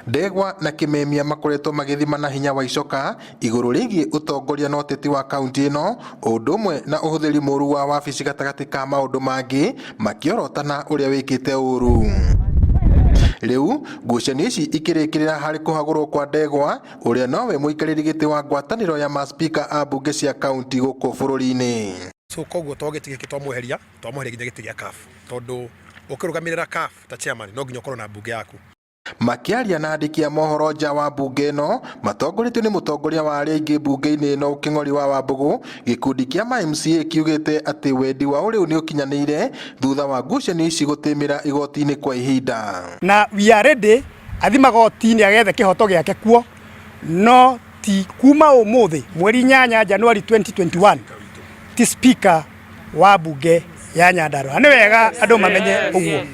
Ndegwa na Kimemia makoretwo magĩthimana hinya wa icoka igũrũ rĩgiĩ ũtongoria na ũteti wa kaunti ĩno, ũndũ ũmwe na ũhũthĩri mũru wa wabici gatagatĩ ka maũndũ mangĩ, makĩorotana ũrĩa wĩkĩte ũru. Rĩu ngucanio ici ikĩrĩkĩrĩra harĩ kũhagũrwo kwa Ndegwa, ũrĩa nowe mũikarĩri gĩtĩ wa ngwatanĩro ya maspika a mbunge cia kaunti gũkũ bũrũri-inĩ. So koguo to gĩtĩ gĩkĩ twamweheria, twamweheria nginya gĩtĩ gĩa CAF, tondũ ũkĩrũgamĩrĩra CAF ta chairman no nginya ũkorwo na mbunge yaku. Makĩaria na andĩki a mohoro nja wa mbunge ĩno, matongoretio nĩ mũtongoria wa arĩa aingĩ mbunge-inĩ ĩno Kĩng'ori wa Wambũgũ, gĩkundi kĩa ma MCA kiugĩte atĩ wendi wao rĩu nĩ ũkinyanĩire thutha wa ngucanio ici gũtĩmĩra igoti-inĩ kwa ihinda. Na we are ready athi magoti-inĩ agethe kĩhoto gĩake kuo, no ti kuma ũmũthĩ mweri 8 January 2021 ti speaker wa mbunge ya Nyandarua. Nĩ wega andũ mamenye ũguo.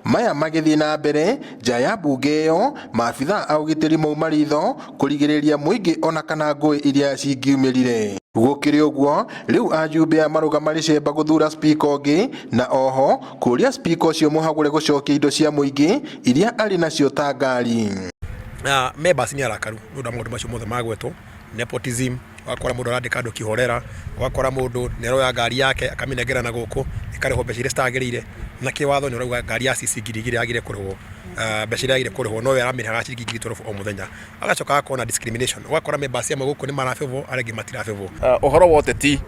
Maya magĩthiĩ na mbere nja ya mbunge ĩyo, maabithaa a ũgitĩri mauma ritho kũrigĩrĩria mũingĩ ona kana ngũĩ iria cingiumĩrire. Gũkĩrĩ ũguo, rĩu ajumbe aya marũgama rĩcemba gũthura spika ũngĩ na oho kũria spika ũcio mũhagũre gũcokia indo cia mũingĩ iria arĩ nacio ta ngari. Na members nĩ arakaru nĩ ũndũ wa maũndũ macio mothe magwetwo, nepotism, ũgakora mũndũ arandĩka andũ kĩhorera, ũgakora mũndũ nĩ aroya ngari yake akamĩnengera na gũkũ ĩkarĩhwo mbeca iria citagĩrĩire, na kĩwatho nĩ ũrauga ngari ya CC 2000 yagĩrĩire kũrĩhwo mbeca iria yagĩrĩire kũrĩhwo no we aramĩrĩhaga ciringi 12,000 o mũthenya. Agacoka agakorwo na discrimination, ũgakora members amwe gũkũ nĩ marabĩbwo arĩa angĩ matirabĩbwo. Ũhoro wa ũteti,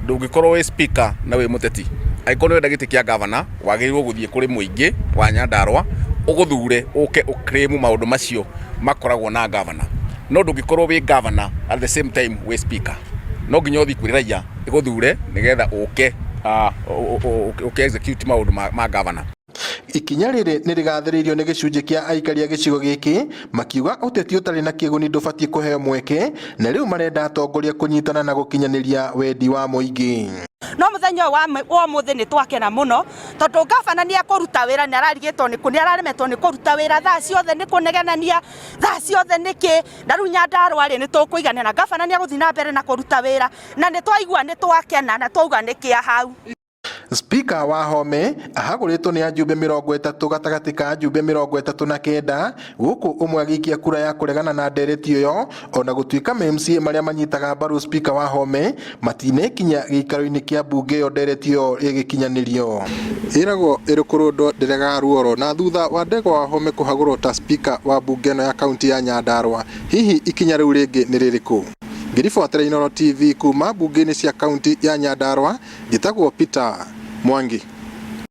ndũngĩkorwo wĩ speaker na wĩ mũteti. Angĩkorwo nĩ ũrenda gĩtĩ kĩa gavana, wagĩrĩirwo gũthiĩ kũrĩ mũingĩ wa Nyandarua, ũgũthure ũke ũ claim maũndũ macio makoragwo na gavana. No ndũngĩkorwo wĩ gavana at the same time wĩ speaker. No nginya ũthiĩ kwĩ raia ĩgũthure nĩgetha ũke ũke execute maũndũ ma gavana. Ikinya rĩrĩ nĩ rĩgathĩrĩirio nĩ gĩcunjĩ kĩa aikari a gĩcigo gĩkĩ makiuga ũteti ũtarĩ na kĩguni ndũbatiĩ kũheo mweke na rĩu marenda atongoria kũnyitana na gũkinyanĩria wendi wa mũingĩ. No mũthenya ũyũ wa ũmũthĩ nĩ twakena mũno tondũ ngabana nĩ ekũruta wĩra, nĩ ararigĩtwo nĩ kũ, nĩ araremetwo nĩ kũruta wĩra thaa ciothe nĩ kũnegenania, thaa ciothe nĩ kĩ, na rĩu Nyandarua rĩ nĩ tũkũiganĩra, ngabana nĩ egũthiĩ na mbere na kũruta wĩra na nĩ twaigua nĩ twakena na twauga nĩ kĩa hau. Spika Wahome ahagũrĩtwo nĩ ajumbe 30 gatagatĩ ka ajumbe 39 gũkũ ũmwe agĩikia kura ya kũregana na ndereti ĩyo ona gũtuĩka MCA marĩa manyitaga mbaru Spika Wahome matinekinya gĩikaro-inĩ kĩa mbunge ĩyo ndereti ĩyo ĩgĩkinyanĩrio. Ĩragwo ĩrĩ ndĩregaga ruoro na thutha wa Ndegwa Wahome kũhagũrwo ta Spika wa mbunge ĩno ya kaunti ya Nyandarua, hihi ikinya rĩu rĩngĩ nĩ rĩrĩkũ? Ngĩribotera Inooro TV kuma mbunge-inĩ cia kaunti ya Nyandarua, njĩtagwo Peter Mwangi.